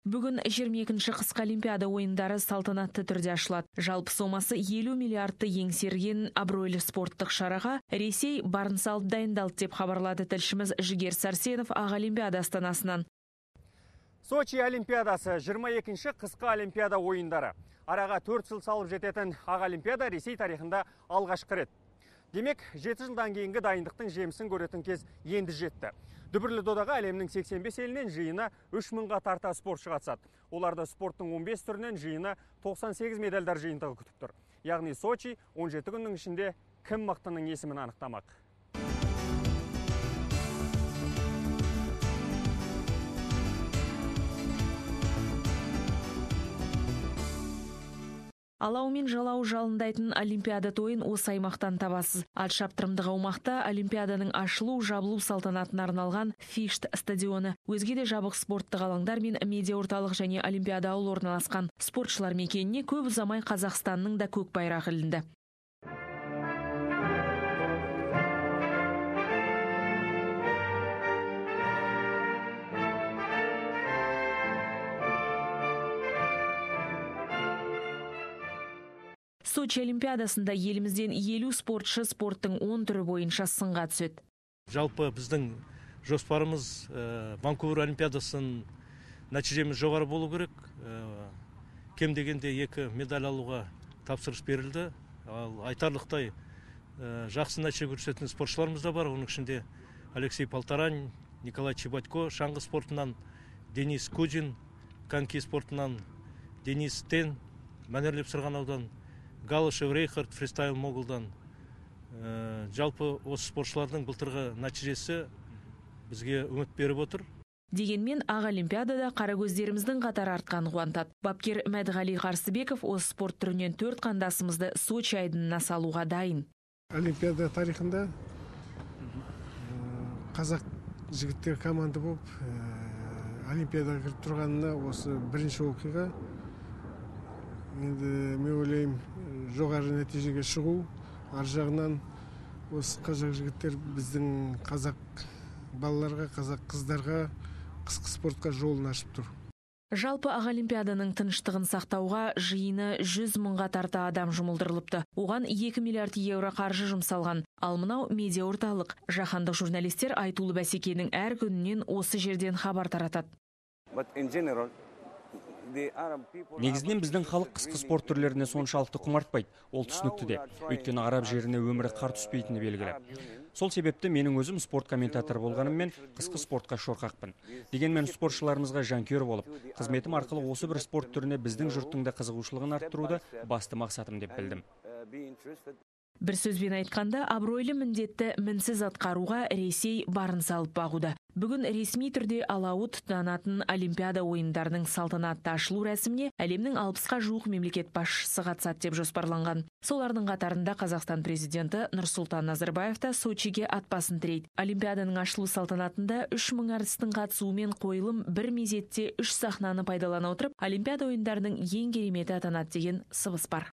Бүгін 22-ші қысқы Олимпиада ойындары салтанатты түрде ашылады. Жалпы сомасы 50 миллиардты еңсерген абыройлы спорттық шараға Ресей барын салып дайындалды деп хабарлады тілшіміз Жігер Сәрсенов Ақ Олимпиада астанасынан. Сочи Олимпиадасы 22-ші қысқы Олимпиада ойындары. Араға 4 жыл салып жететін Ақ Олимпиада Ресей тарихында алғашқы рет. Демек, 7 жылдан кейінгі дайындықтың жемісін көретін кез енді жетті. Дүбірлі додаға әлемнің 85 елінен жиыны 3000-ға тарта спортшы қатысады. Оларды спорттың 15 түрінен жиыны 98 медальдар жиынтығы күтіп тұр. Яғни Сочи 17 күннің ішінде кім мықтының есімін анықтамақ. Алау мен жалау жалындайтын Олимпиада тойын осы аймақтан табасыз. Ат шаптырымдық аумақта Олимпиаданың ашылу, жабылу салтанатына арналған Фишт стадионы. Өзге де жабық спорттық алаңдар мен медиа орталық және Олимпиада ауылы орналасқан. Спортшылар мекеніне көп ұзамай Қазақстанның да көк байрағы ілінді. Сочи Олимпиадасында елімізден 50 спортшы спорттың 10 түрі бойынша сынға түседі. Жалпы біздің жоспарымыз Ванкувер Олимпиадасының нәтижеміз жоғары болу керек. Кем дегенде 2 медаль алуға тапсырыс берілді. Ал айтарлықтай жақсы нәтиже көрсететін спортшыларымыз да бар. Оның ішінде Алексей Полторань, Николай Чебатько шаңғы спортынан, Денис Кудин коньки спортынан, Денис Тен мәнерлеп сырғанаудан, Галышев Рейхард фристайл моглдан. Жалпы осы спортшылардың былтырғы нәтижесі бізге үміт беріп отыр. Дегенмен Ақ Олимпиадада қаракөздеріміздің қатары артқаны қуантады. Бапкер Мәдіғали Қарсыбеков осы спорт түрінен 4 қандасымызды Сочи айдынына салуға дайын. Олимпиада тарихында қазақ жігіттер команда болып Олимпиадаға кіріп тұрғанына осы бірінші оқиға. Енді мен ойлаймын, жоғары нәтижеге шығу, ар жағынан осы қазақ жігіттер біздің қазақ балаларға, қазақ қыздарға қысқы спортқа жолын ашып тұр. Жалпы Ақ Олимпиаданың тыныштығын сақтауға жиыны 100 мыңға тарта адам жұмылдырылыпты. Оған 2 миллиард евро қаржы жұмсалған. Ал мынау медиа орталық. Жаһандық журналистер айтулы бәсекенің әр күнінен осы жерден хабар таратады. Негізінен біздің халық қысқы спорт түрлеріне соншалықты құмартпайды. Ол түсінікті де. Өйткені араб жеріне өмірі қар түспейтіні белгілі. Сол себепті менің өзім спорт комментаторы болғаныммен қысқы спортқа шорқақпын. Дегенмен спортшыларымызға жанкүйер болып, қызметім арқылы осы бір спорт түріне біздің жұрттың да қызығушылығын арттыруды басты мақсатым деп білдім. Бір сөзбен айтқанда, абыройлы міндетті мінсіз атқаруға Ресей барын салып бағуда. Бүгін ресми түрде алауы тұтанатын Олимпиада ойындарының салтанатты ашылу рәсіміне әлемнің 60-қа жуық мемлекет басшысы қатысады деп жоспарланған. Солардың қатарында Қазақстан президенті Нұрсұлтан Назарбаев та Сочиге ат басын тірейді. Олимпиаданың ашылу салтанатында 3000 әртістің қатысуымен қойылым бір мезетте 3 сахнаны пайдалана отырып, Олимпиада ойындарының ең кереметі атанады деген сыбыс бар.